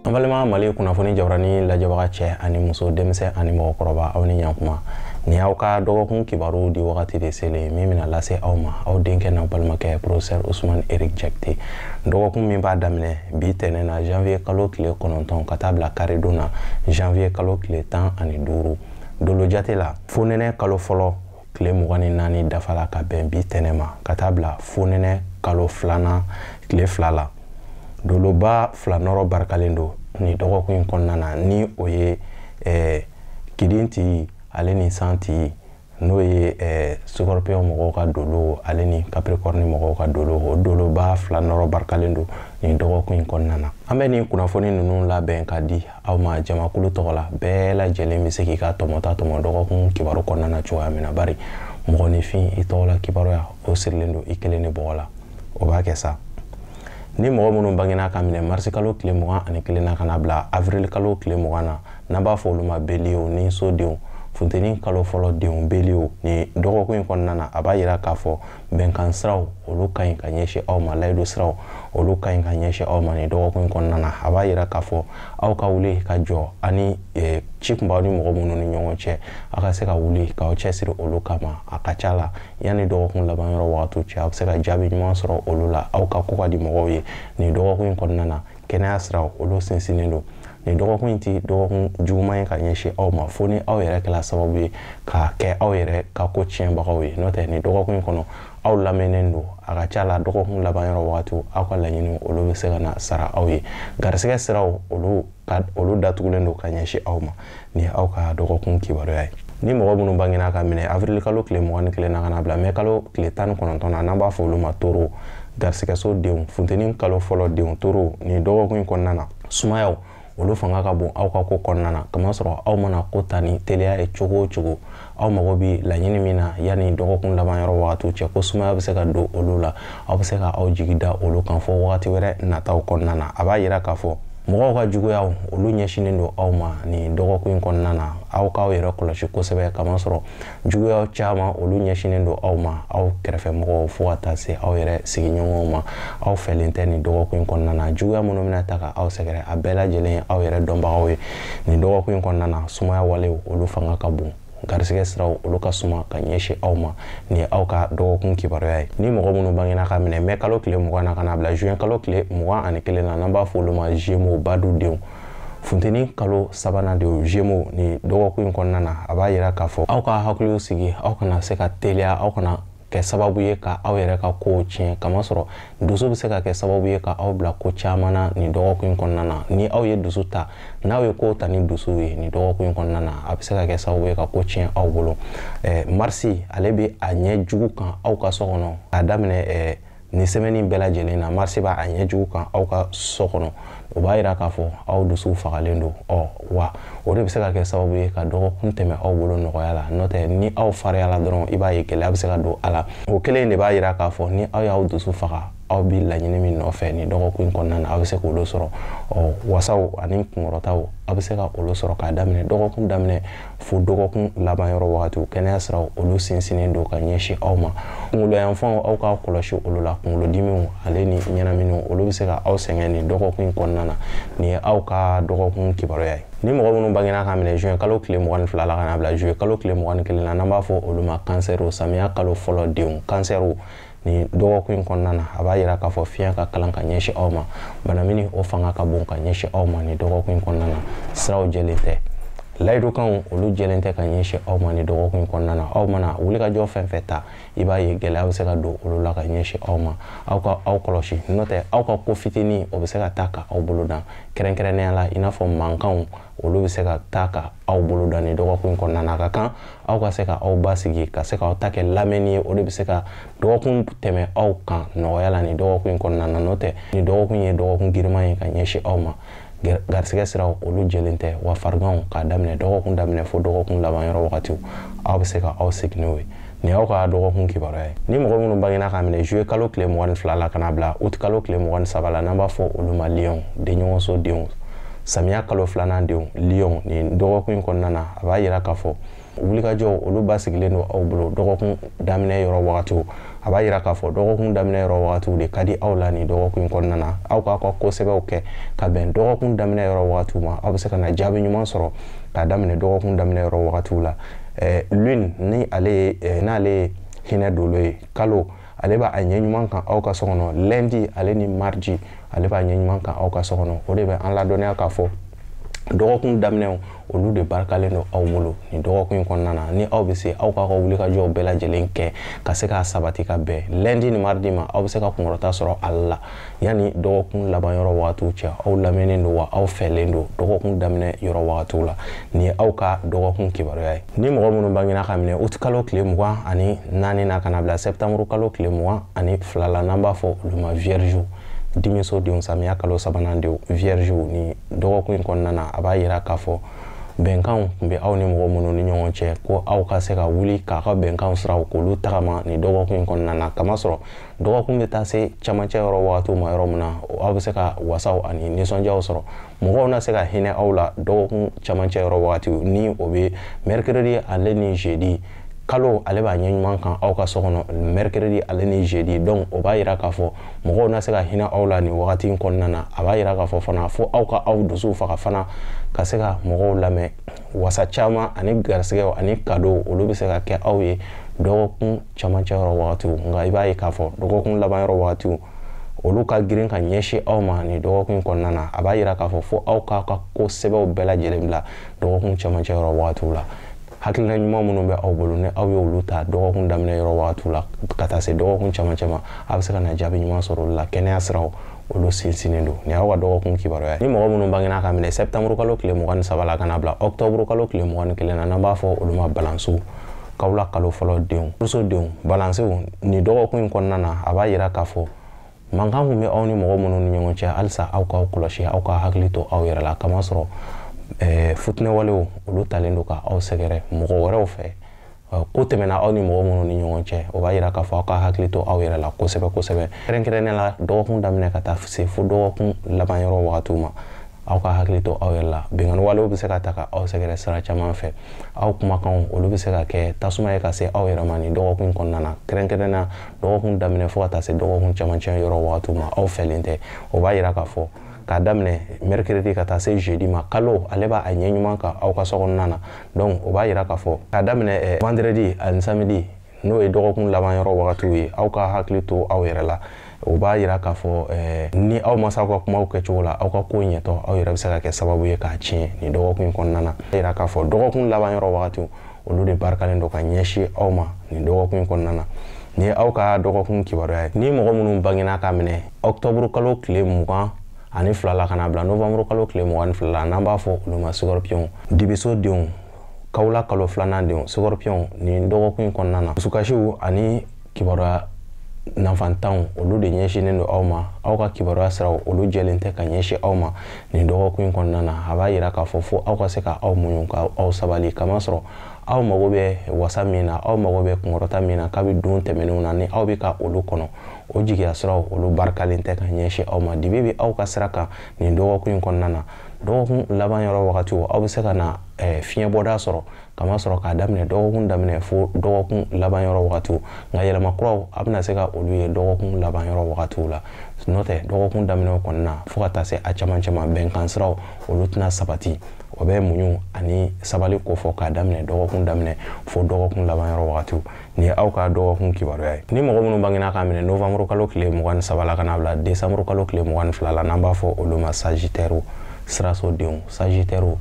An balima Mali kunnafoni jabarani lajɛbaga cɛ ani muso, denmisɛn ani mɔgɔkɔrɔba, aw ni ɲankuma. Nin y'aw ka dɔgɔkun kibaru di wagati de selen min bɛna lase aw ma, aw denkɛ n'aw balimakɛ professeur Ousmane Eric Diakité. Dɔgɔkun min b'a daminɛ bi tɛnɛn na, janvier kalo tile 9, ka taa bila karidon na, janvier kalo tile 15. Dolo jate la, fonɛnɛ kalo fɔlɔ tile 24 dafala ka bɛn bi tɛnɛn ma, ka taa bila fonɛnɛ kalo filanan tile 2 la. Doloba fila nɔrɔ barikalen don nin dɔgɔkun in kɔnɔna na, ni o ye kidinti ale ni santi, n'o ye scorpion mɔgɔw ka dolo ale ni capricorne mɔgɔw ka dolo. O doloba fila nɔrɔ barikalen don nin dɔgɔkun in kɔnɔna na. An bɛ nin kunnafoni ninnu labɛn ka di aw ma jamakulu tɔgɔ la. Bɛɛ lajɛlen bɛ se k'i ka tɔmɔta tɔmɔ dɔgɔkun kibaru kɔnɔna na cogoya min na, bari mɔgɔninfin i tɔgɔ la kibaruya o sirilen don i kelen de bɔgɔ la. O b'a kɛ sa ni mɔgɔ minnu bangena ka minɛ marisi kalo tile 21 na ka na bila avril kalo tile 20 na, n'an b'a fɔ olu ma beliyew ni sodenw, funteni kalo fɔlɔ denw beliyew. Ni dɔgɔkun in kɔnɔna na, a b'a yira k'a fɔ bɛnkan siraw olu ka ɲi ka ɲɛsin aw ma, layidu siraw olu ka ɲi ka ɲɛsin aw ma nin dɔgɔkun in kɔnɔna na. A b'a yira k'a fɔ aw ka wuli ka jɔ ani ci kun b'aw ni mɔgɔ minnu ni ɲɔgɔn cɛ, aw ka se ka wuli k'aw cɛsiri olu kama. A ka ca la, yanni dɔgɔkun laban yɔrɔ wagatiw cɛ, aw bɛ se ka jaabi ɲuman sɔrɔ olu la. Aw ka ko ka di mɔgɔw ye nin dɔgɔkun in kɔnɔna na. Kɛnɛya siraw olu sinsinnen don. Nin dɔgɔkun in ti dɔgɔkun juguman ye ka ɲɛsin aw ma, fo ni aw yɛrɛ kɛla sababu ye ka kɛ aw yɛrɛ ka ko tiɲɛbagaw ye. N'o tɛ, nin dɔgɔkun in kɔnɔ aw lamɛnnen don. A ka ca la, dɔgɔkun laban yɔrɔ wagatiw, aw ka laɲiniw olu bɛ se ka na sara aw ye. Garisɛgɛ siraw olu datugulen don ka ɲɛsin aw ma. Nin ye aw ka dɔgɔkun kibaruya ye. Ni mɔgɔ minnu bangena ka minɛ avril kalo tile 21 na ka na bila mɛ kalo tile 19 na, n'an b'a fɔ olu ma toro, garisɛgɛso denw, funteni kalo fɔlɔ denw toro, nin dɔgɔkun in kɔnɔna na, sumayaw olu fanga ka bon aw ka ko kɔnɔna na. Kamasɔrɔ aw mana ko ta ni teliya ye cogo o cogo, aw mago bɛ laɲini min na yanni dɔgɔkun laban yɔrɔ wagatiw cɛ, ko sumaya bɛ se ka don olu la, aw bɛ se ka aw jigi da olu kan fo wagati wɛrɛ nataw kɔnɔna na. A b'a yira k'a fɔ mɔgɔw ka juguyaw olu ɲɛsinnen don aw ma nin dɔgɔkun in kɔnɔna na. Aw k'aw yɛrɛ kɔlɔsi kosɛbɛ, kamasɔrɔ juguyaw caman olu ɲɛsinnen don aw ma, aw kɛrɛfɛmɔgɔw, fo ka taa se aw yɛrɛ sigiɲɔgɔnw ma. Aw fɛlen tɛ nin dɔgɔkun in kɔnɔna na. Juguya minnu bɛna ta ka aw sɛgɛrɛ, a bɛɛ lajɛlen ye aw yɛrɛ dɔnbagaw ye nin dɔgɔkun in kɔnɔna na. Sumaya walew olu fanga ka bon, garisɛgɛ siraw olu ka suma ka ɲɛsin aw ma. Nin ye aw ka dɔgɔkun kibaruya ye. Ni mɔgɔ minnu bangena ka minɛ mɛ kalo tile 20 na ka na bila juin kalo tile 21 na, n'an b'a fɔ olu ma Gémeaux, badu denw, funteni kalo sabanan denw Gémeaux, nin dɔgɔkun in kɔnɔna na, a b'a yira k'a fɔ aw ka hakiliw sigi, aw kana se ka teliya, aw kana kɛ sababu ye ka aw yɛrɛ ka kow tiɲɛ. Kamasɔrɔ dusu bɛ se ka kɛ sababu ye ka aw bila ko caman na nin dɔgɔkun in kɔnɔna na. Ni aw ye dusu ta, n'aw ye kow ta ni dusu ye nin dɔgɔkun in kɔnɔna na, a bɛ se ka kɛ sababu ye ka ko tiɲɛ aw bolo. Marisi ale bɛ a ɲɛ jugu kan aw ka so kɔnɔ k'a daminɛ nin semaine bɛɛ lajɛlen na. Marisi b'a a ɲɛ jugu kan aw ka so kɔnɔ, o b'a yira k'a fɔ aw dusu fagalen don. Wa o de bɛ se ka kɛ sababu ye ka dɔgɔkun tɛmɛ aw bolo nɔgɔya la. N'o tɛ, ni aw fariyala dɔrɔn, i b'a ye gɛlɛya bɛ se ka don a la. O kelen de b'a yira k'a fɔ ni aw y'aw dusu faga, aw bɛ laɲini min nɔfɛ nin dɔgɔkun in kɔnɔna na, aw bɛ se k'olu sɔrɔ. Wasaw ani kunkɔrɔtaw, aw bɛ se ka olu sɔrɔ k'a daminɛ dɔgɔkun daminɛ fo dɔgɔkun laban yɔrɔ wagatiw. Kɛnɛya siraw olu sinsinnen don ka ɲɛsin aw ma. Kunkolo yanfanw, aw k'aw kɔlɔsi olu la. Kunkolodimiw ale ni ɲɛnaminiw olu bɛ se ka aw sɛgɛn nin dɔgɔkun in kɔnɔna na. Nin ye aw ka dɔgɔkun kibaruya ye. Ni mɔgɔ minnu bangena ka minɛ juin kalo tile 22 la ka na bila juillet kalo tile 21 na, n'an b'a fɔ olu ma kansɛriw, samiya kalo fɔlɔ denw kansɛriw, nin dɔgɔkun in kɔnɔna na, a b'a yira k'a fɔ fiɲɛ ka kalan ka ɲɛsin aw ma. Banamini o fanga ka bon ka ɲɛsin aw ma nin dɔgɔkun in kɔnɔna na. Siraw jɛlen tɛ, layidukanw olu jɛlen tɛ ka ɲɛsin aw ma nin dɔgɔkun in kɔnɔna na. Aw mana wulikajɔ fɛn fɛn ta, i b'a ye gɛlɛya bɛ se ka don olu la ka ɲɛsin aw ma. Aw ka aw kɔlɔsi, n'o tɛ aw ka ko fitinin o bɛ se ka taa ka aw bolo dan, kɛrɛnkɛrɛnnenya la i n'a fɔ mankanw olu bɛ se ka taa ka aw bolo dan nin dɔgɔkun in kɔnɔna na. A ka kan aw ka se ka aw basigi, ka se k'aw ta kɛ lamɛnni ye, o de bɛ se ka dɔgɔkun tɛmɛ aw kan nɔgɔya la nin dɔgɔkun in kɔnɔna na. N'o tɛ, nin dɔgɔkun ye dɔgɔkun girinman ye ka ɲɛsin aw ma. Garisɛgɛ siraw olu jɛlen tɛ, wa fariganw k'a daminɛ dɔgɔkun daminɛ fo dɔgɔkun laban yɔrɔ wagatiw, aw bɛ se ka aw sigi n'o ye. Nin y'aw ka dɔgɔkun kibaruya ye. Ni mɔgɔ minnu bangena k'a minɛ juillet kalo tile 22 la ka na bila août kalo tile 23 la, n'an b'a fɔ olu ma lion, denɲɔgɔnso denw, samiya kalo filanan denw lion, nin dɔgɔkun in kɔnɔna na, a b'a yira k'a fɔ Wulikajɔw olu basigilen don aw bolo dɔgɔkun daminɛ yɔrɔ wagatiw. A b'a yira k'a fɔ dɔgɔkun daminɛ yɔrɔ wagatiw de ka di aw la nin dɔgɔkun in kɔnɔna na. Aw k'aw ka ko sɛbɛw kɛ ka bɛn dɔgɔkun daminɛ yɔrɔ wagatiw ma, aw bɛ se ka na jaabi ɲuman sɔrɔ k'a daminɛ dɔgɔkun daminɛ yɔrɔ wagatiw la. Lune ni ale ye n'ale ye hinɛ dolo ye, kalo ale b'a ɲɛ ɲuman kan aw ka so kɔnɔ. Lundi ale ni mardi ale b'a ɲɛ ɲuman kan aw ka so kɔnɔ. O de bɛ an ladɔnniya k'a fɔ dɔgɔkun daminɛw olu de barikalen don aw bolo nin dɔgɔkun in kɔnɔna na. Ni aw bɛ se, aw k'aw ka wulikajɔw bɛɛ lajɛlen kɛ ka se k'a sabati ka bɛn lundi ni mardi ma, aw bɛ se ka kunkɔrɔta sɔrɔ ale la yanni dɔgɔkun laban yɔrɔ wagatiw cɛ. Aw lamɛnnen don wa aw fɛlen don dɔgɔkun daminɛ yɔrɔ wagatiw la. Nin ye aw ka dɔgɔkun kibaruya ye. Ni mɔgɔ minnu bangena ka minɛ uti kalo tile 24 na ka na bila septembre kalo tile 22 la, n'an b'a fɔ olu ma vierge, dimiso denw, samiya kalo sabanan denw, vierge, ni dɔgɔkun in kɔnɔna na, a b'a yira k'a fɔ bɛnkanw tun bɛ aw ni mɔgɔ minnu ni ɲɔgɔn cɛ, ko aw ka se ka wuli k'a ka bɛnkanw siraw k'olu tagama nin dɔgɔkun in kɔnɔna na. Kamasɔrɔ dɔgɔkun bɛ taa se camancɛ yɔrɔ wagatiw ma yɔrɔ min na, aw bɛ se ka wasaw ani nisɔndiyaw sɔrɔ. Mɔgɔw na se ka hinɛ aw la dɔgɔkun camancɛ yɔrɔ wagatiw, ni o bɛ mercredi ale ni jeudi. Kalo ale b'a ɲɛ ɲuman kan aw ka so kɔnɔ mercredi ale ni jeudi. Donc o b'a yira k'a fɔ mɔgɔw na se ka hinɛ aw la nin wagati in kɔnɔna na. A b'a yira k'a fɔ fana fo aw ka aw dusu faga fana ka se ka mɔgɔw lamɛn. Wasa caman ani garisigɛw ani cadeau olu bɛ se ka kɛ aw ye dɔgɔkun camancɛ yɔrɔ wagatiw. Nka i b'a ye k'a fɔ dɔgɔkun laban yɔrɔ wagatiw olu ka girin ka ɲɛsin aw ma nin dɔgɔkun in kɔnɔna na. A b'a yira k'a fɔ fo aw k'aw ka ko sɛbɛw bɛɛ lajɛlen bila dɔgɔkun camancɛ yɔrɔ wagatiw la. Hakilina ɲuman minnu bɛ aw bolo, ni aw y'olu ta dɔgɔkun daminɛ yɔrɔ wagatiw la ka taa se dɔgɔkun camancɛ ma, a bɛ se ka na jaabi ɲuman sɔrɔ olu la. Kɛnɛya siraw olu sinsinnen don. Nin y'aw ka dɔgɔkun kibaruya ye. Ni mɔgɔ minnu bangena ka minɛ septembre kalo tile 23 la ka na bila octobre kalo tile 21 na, n'an b'a fɔ olu ma balansiw, kawula kalo fɔlɔ denw, muso denw, balansiw, nin dɔgɔkun in kɔnɔna na, a b'a yira k'a fɔ mankan kun bɛ aw ni mɔgɔ minnu ni ɲɔgɔn cɛ, halisa aw k'aw kɔlɔsi, aw ka hakili to aw yɛrɛ la. Kamasɔrɔ futinɛwalew olu talen don ka aw sɛgɛrɛ mɔgɔ wɛrɛw fɛ. Ko tɛmɛna aw ni mɔgɔ minnu ni ɲɔgɔn cɛ, o b'a yira k'a fɔ aw ka hakili to aw yɛrɛ la kosɛbɛ kosɛbɛ. Kɛrɛnkɛrɛnnenya la dɔgɔkun daminɛ ka taa se fo dɔgɔkun laban yɔrɔ wagatiw ma, aw ka hakili to aw yɛrɛ la. Binkanni walew bɛ se ka ta ka aw sɛgɛrɛ sira caman fɛ. Aw kumakanw olu bɛ se ka kɛ tasuma ye ka se aw yɛrɛ ma nin dɔgɔkun kɔnɔna na. Kɛrɛnkɛrɛnnenya dɔgɔkun daminɛ fo ka taa se dɔgɔkun camancɛ yɔrɔ wagatiw ma, aw fɛlen tɛ. O b'a yira k'a fɔ k'a daminɛ mercredi ka taa se jeudi ma, kalo ale b'a ɲɛ ɲuman kan aw ka so kɔnɔna na. Donc o b'a yira k'a fɔ k'a daminɛ vendredi ani samedi, n'o ye dɔgɔkun laban yɔrɔ wagatiw ye, aw ka hakili to aw yɛrɛ la. O b'a yira k'a fɔ ni aw ma s'aw ka kumaw kɛcogo la, aw ka ko ɲɛtɔ aw yɛrɛ bɛ se ka kɛ sababu ye k'a tiɲɛ nin dɔgɔkun in kɔnɔna na. A yira k'a fɔ dɔgɔkun laban yɔrɔ wagatiw olu de barikalen don ka ɲɛsin aw ma nin dɔgɔkun in kɔnɔna na. Nin ye aw ka dɔgɔkun kibaruya ye. Ni mɔgɔ minnu bangena ka minɛ octobre kalo tile 22 la ka na bila novembre kalo tile 22 la, n'an b'a fɔ olu ma scorpion, dibiso denw, kawula kalo filanan denw, scorpion, nin dɔgɔkun in kɔnɔna na, dusukasiw ani kibaruya nafantanw olu de ɲɛsinnen don aw ma. Aw ka kibaruya siraw olu jɛlen tɛ ka ɲɛsin aw ma nin dɔgɔkun in kɔnɔna na. A b'a yira k'a fɔ fo aw ka se ka aw muɲu ka aw sabali, kamasɔrɔ aw mago bɛ wasa min na, aw mago bɛ kunkɔrɔta min na kabi don tɛmɛnenw na, ni aw bɛ ka olu kɔnɔ, o jigiya siraw olu barikalen tɛ ka ɲɛsin aw ma. Dibi bɛ aw ka sira kan nin dɔgɔkun in kɔnɔna na. Dɔgɔkun laban yɔrɔ wagatiw aw bɛ se ka na fiɲɛbɔda sɔrɔ, kamasɔrɔ k'a daminɛ dɔgɔkun daminɛ fo dɔgɔkun laban yɔrɔ wagatiw. Nka yɛlɛma kuraw a bɛna se ka olu ye dɔgɔkun laban yɔrɔ wagatiw la. N'o tɛ dɔgɔkun daminɛw kɔnɔna na fo ka taa se a camancɛ ma, bɛnkan siraw olu tɛna sabati. O bɛ muɲu ani sabali kofɔ k'a daminɛ dɔgɔkun daminɛ fo dɔgɔkun laban yɔrɔ wagatiw. Nin ye aw ka dɔgɔkun kibaruya ye. Ni mɔgɔ minnu bangena k'a minɛ novembre kalo tile 23 la ka na bila décembre kalo tile 22 la, n'an b'a fɔ olu ma sagittaire, siraso denw, sagittaire,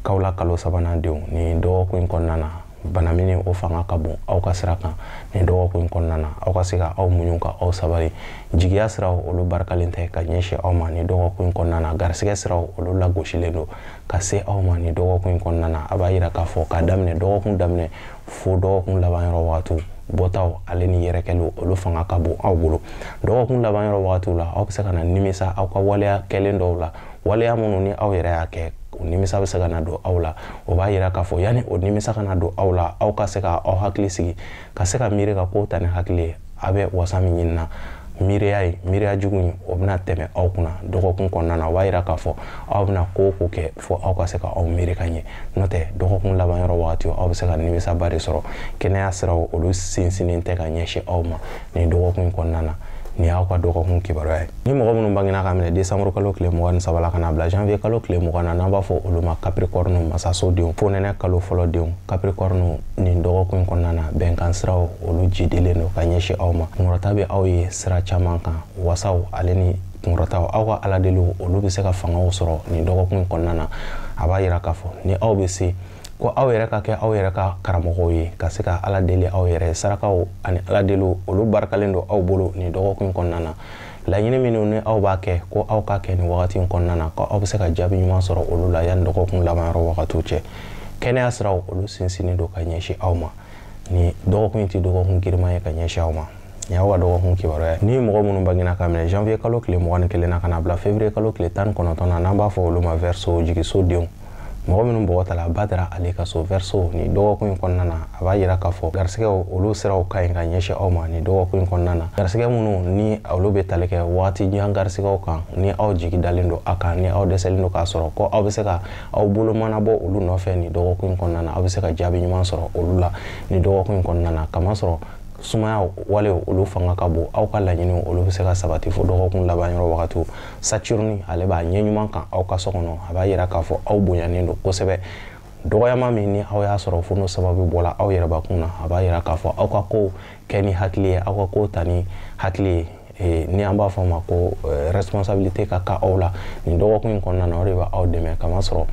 kawula kalo sabanan denw, nin dɔgɔkun in kɔnɔna na, banamini o fanga ka bon aw ka sira kan nin dɔgɔkun in kɔnɔna na. Aw ka se ka aw muɲu ka aw sabali. Jigiya siraw olu barikalen tɛ ka ɲɛsin aw ma nin dɔgɔkun in kɔnɔna na. Garisigɛ siraw olu lagosilen don ka se aw ma nin dɔgɔkun in kɔnɔna na. A b'a yira k'a fɔ k'a daminɛ dɔgɔkun daminɛ fo dɔgɔkun laban yɔrɔ wagatiw, bɔtaw ale ni yɛrɛkɛliw olu fanga ka bon aw bolo. Dɔgɔkun laban yɔrɔ wagatiw la, aw bɛ se ka na nimisa aw ka waleya kɛlen dɔw la, waleya minnu ni aw yɛrɛ y'a kɛ, o nimisa bɛ se ka na don aw la. O b'a yira k'a fɔ yanni o nimisa ka na don aw la, aw ka se ka aw hakili sigi, ka se ka miiri ka kow ta ni hakili ye. A bɛ wasa min ɲini na, Miiriya ye miiriya jugu in, o bɛna tɛmɛ aw kunna dɔgɔkun kɔnɔna na. O b'a yira k'a fɔ aw bɛna ko o ko kɛ fo aw ka se ka aw miiri ka ɲɛ, n'o tɛ dɔgɔkun laban yɔrɔ wagati aw bɛ se ka nimisaba de sɔrɔ. Kɛnɛya siraw olu sinsinnen tɛ ka ɲɛsin aw ma nin dɔgɔkun in kɔnɔna na. Nin y'aw ka dɔgɔkun kibaruya ye. Ni mɔgɔ minnu bangena ka minɛ décembre kalo tile 23 la ka na bila janvier kalo tile 20 na, n'an b'a fɔ olu ma Capricorne masaso denw, fonɛnɛ kalo fɔlɔ denw, Capricorne, nin dɔgɔkun in kɔnɔna na bɛnkan siraw olu jidilen don ka ɲɛsin aw ma. Kunkɔrɔta bɛ aw ye sira caman kan, wasaw ale ni kunkɔrɔtaw, aw ka aladeliw olu bɛ se ka fangaw sɔrɔ nin dɔgɔkun in kɔnɔna na. A b'a yira k'a fɔ ni aw bɛ se ko aw yɛrɛ ka kɛ aw yɛrɛ ka karamɔgɔw ye, ka se ka ala deli aw yɛrɛ, sarakaw ani ala deliw olu barikalen don aw bolo nin dɔgɔkun in kɔnɔna na. Laɲini minnu ni aw b'a kɛ ko aw ka kɛ nin wagati in kɔnɔna na, ko aw bɛ se ka jaabi ɲuman sɔrɔ olu la yanni dɔgɔkun laban yɔrɔ wagatiw cɛ. Kɛnɛya siraw olu sinsinnen don ka ɲɛsin aw ma. Ni dɔgɔkun in tɛ dɔgɔkun girinman ye ka ɲɛsin aw ma. Nin y'aw ka dɔgɔkun kibaruya ye. Ni mɔgɔ minnu bangena ka minɛ janvier kalo tile 21 na ka na bila février kalo tile 19 na, n'an b'a fɔ olu ma Verseau jigiso denw, mɔgɔ minnu bɔgɔ ta la ba dara ale ka so, Verseau, nin dɔgɔkun in kɔnɔna na a b'a yira k'a fɔ garisigɛw olu siraw ka ɲi ka ɲɛsin aw ma nin dɔgɔkun in kɔnɔna na. Garisigɛ minnu ni olu bɛ tali kɛ waati jan garisigɛw kan, ni aw jigi dalen don a kan, ni aw dɛsɛlen don k'a sɔrɔ ko aw bɛ se ka aw bolo mana bɔ olu nɔfɛ nin dɔgɔkun in kɔnɔna na, aw bɛ se ka jaabi ɲuman sɔrɔ olu la nin dɔgɔkun in kɔnɔna na. Kamasɔrɔ sumaya walew olu fanga ka bon, aw ka laɲiniw olu bɛ se ka sabati fo dɔgɔkun laban yɔrɔ wagatiw. Saturne ale b'a ɲɛ ɲuman kan aw ka so kɔnɔ, a b'a yira k'a fɔ aw bonyanen don kosɛbɛ. Dɔgɔyama min ni aw y'a sɔrɔ fo n'o sababu bɔra aw yɛrɛbakun na, a b'a yira k'a fɔ aw ka kow kɛ ni hakili ye, aw ka kow ta ni hakili ye, ni an b'a fɔ o ma ko responsabilité ka ka aw la nin dɔgɔkun in kɔnɔna na. O de bɛ aw dɛmɛ, kamasɔrɔ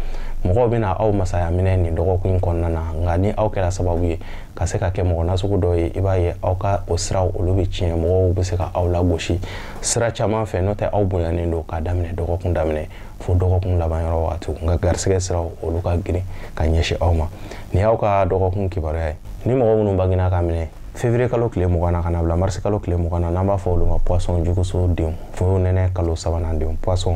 mɔgɔw bɛna aw masaya minɛ nin dɔgɔkun in kɔnɔna na. Nka ni aw kɛra sababu ye ka se ka kɛ mɔgɔ nasugu dɔ ye, i b'a ye aw ka o siraw olu bɛ tiɲɛ, mɔgɔw bɛ se ka aw lagosi sira caman fɛ, n'o tɛ aw bonyanen don k'a daminɛ dɔgɔkun daminɛ fo dɔgɔkun laban yɔrɔ wagatiw. Nka garisigɛ siraw olu ka girin ka ɲɛsin aw ma. Nin y'aw ka dɔgɔkun kibaruya ye. Ni mɔgɔ minnu bangena ka minɛ février kalo tile 20 na ka na bila mars kalo tile 20 na, n'an b'a fɔ olu ma poisson juguso denw, fo nɛnɛ kalo sabanan denw, poisson,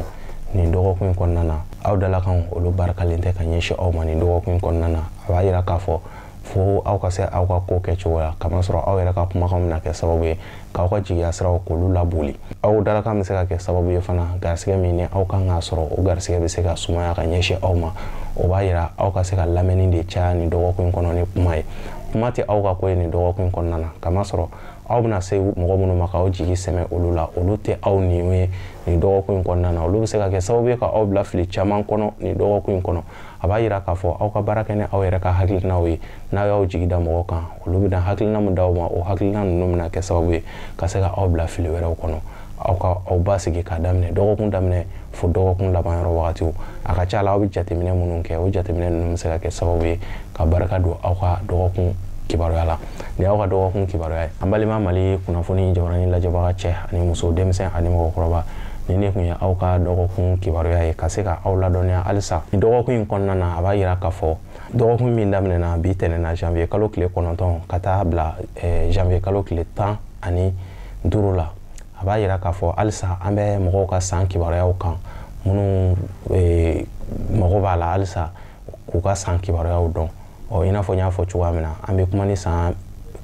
nin dɔgɔkun in kɔnɔna na aw dalakanw olu barikalen tɛ ka ɲɛsin aw ma nin dɔgɔkun in kɔnɔna na. A b'a yira k'a fɔ fo aw ka se aw ka ko kɛcogo la, kamasɔrɔ aw yɛrɛ ka kumakanw bɛna kɛ sababu ye k'aw ka jigiya siraw k'olu laboli. Aw dalakan bɛ se ka kɛ sababu ye fana garisigɛ min ni aw kan k'a sɔrɔ, o garisigɛ bɛ se ka sumaya ka ɲɛsin aw ma. O b'a yira aw ka se ka lamɛnni de caya nin dɔgɔkun in kɔnɔ ni kuma ye. Kuma tɛ aw ka ko ye nin dɔgɔkun in kɔnɔna na, kamasɔrɔ aw bɛna se mɔgɔ minnu ma k'aw jigi sɛmɛ olu la, olu tɛ aw nin ye nin dɔgɔkun in kɔnɔna na. Olu bɛ se ka kɛ sababu ye ka aw bila fili caman kɔnɔ nin dɔgɔkun in kɔnɔ. A b'a yira k'a fɔ aw ka baara kɛ ni aw yɛrɛ ka hakilinaw ye. N'aw y'aw jigi da mɔgɔ kan, olu bɛna hakilina min d'aw ma, o hakilina ninnu bɛna kɛ sababu ye ka se ka aw bila fili wɛrɛw kɔnɔ. Aw ka aw basigi k'a daminɛ dɔgɔkun daminɛ fo dɔgɔkun laban yɔrɔ wagatiw. A ka ca la aw bɛ jateminɛ minnu kɛ, o jateminɛ ninnu bɛ se ka kɛ sababu ye ka barika don aw ka dɔgɔkun kibaruya la. Nin y'aw ka dɔgɔkun kibaruya ye. An balima Mali kunnafoni jabarani lajɛbaga cɛ ani muso, denmisɛn ani mɔgɔkɔrɔba, ni ne tun ye aw ka dɔgɔkun kibaruya ye ka se ka aw ladɔnniya halisa nin dɔgɔkun in kɔnɔna na. A b'a yira k'a fɔ dɔgɔkun min daminɛna bi tɛnɛn janvier kalo tile 9 ka taa bila janvier kalo tile 15 la, a b'a yira k'a fɔ halisa an bɛ mɔgɔw ka san kibaruyaw kan, minnu mago b'a la halisa k'u ka san kibaruyaw dɔn. Ɔ i n'a fɔ n y'a fɔ cogoya min na, an bɛ kuma ni san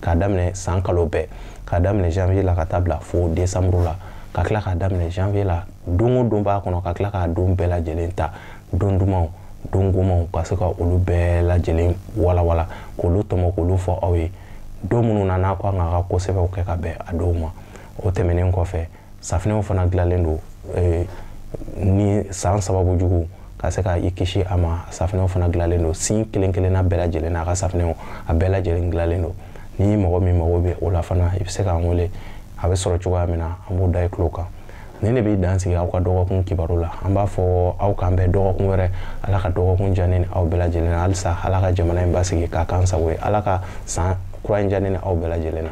k'a daminɛ san kalo bɛɛ, k'a daminɛ janvier la ka taa bila fo décembre la, ka tila k'a daminɛ janvier la don o don b'a kɔnɔ, ka tila k'a don bɛɛ lajɛlen ta, don dumanw, don gomanw, ka se ka olu bɛɛ lajɛlen walawala, k'olu tɔmɔ, k'olu fɔ aw ye don minnu na n'a ko an k'a ka ko sɛbɛnw kɛ ka bɛn a dɔw ma. O tɛmɛnen kɔfɛ, safinɛw fana dilanlen don ni san sababu jugu ka se ka i kisi a ma. Safinɛw fana dilanlen don sin kelen kelenna bɛɛ lajɛlen n'a ka safinɛw a bɛɛ lajɛlen dilanlen don. Ni mɔgɔ min mago bɛ o la fana, i bɛ se k'an wele, a bɛ sɔrɔ cogoya min na an b'o da i tulo kan. Ni ne b'i dan sigi aw ka dɔgɔkun kibaru la, an b'a fɔ aw k'an bɛn dɔgɔkun wɛrɛ. Ala ka dɔgɔkun diya ne ni aw bɛɛ lajɛlen na. Halisa Ala ka jamana in basigi k'a k'an sago ye. Ala ka san kura in diya ne ni aw bɛɛ lajɛlen na.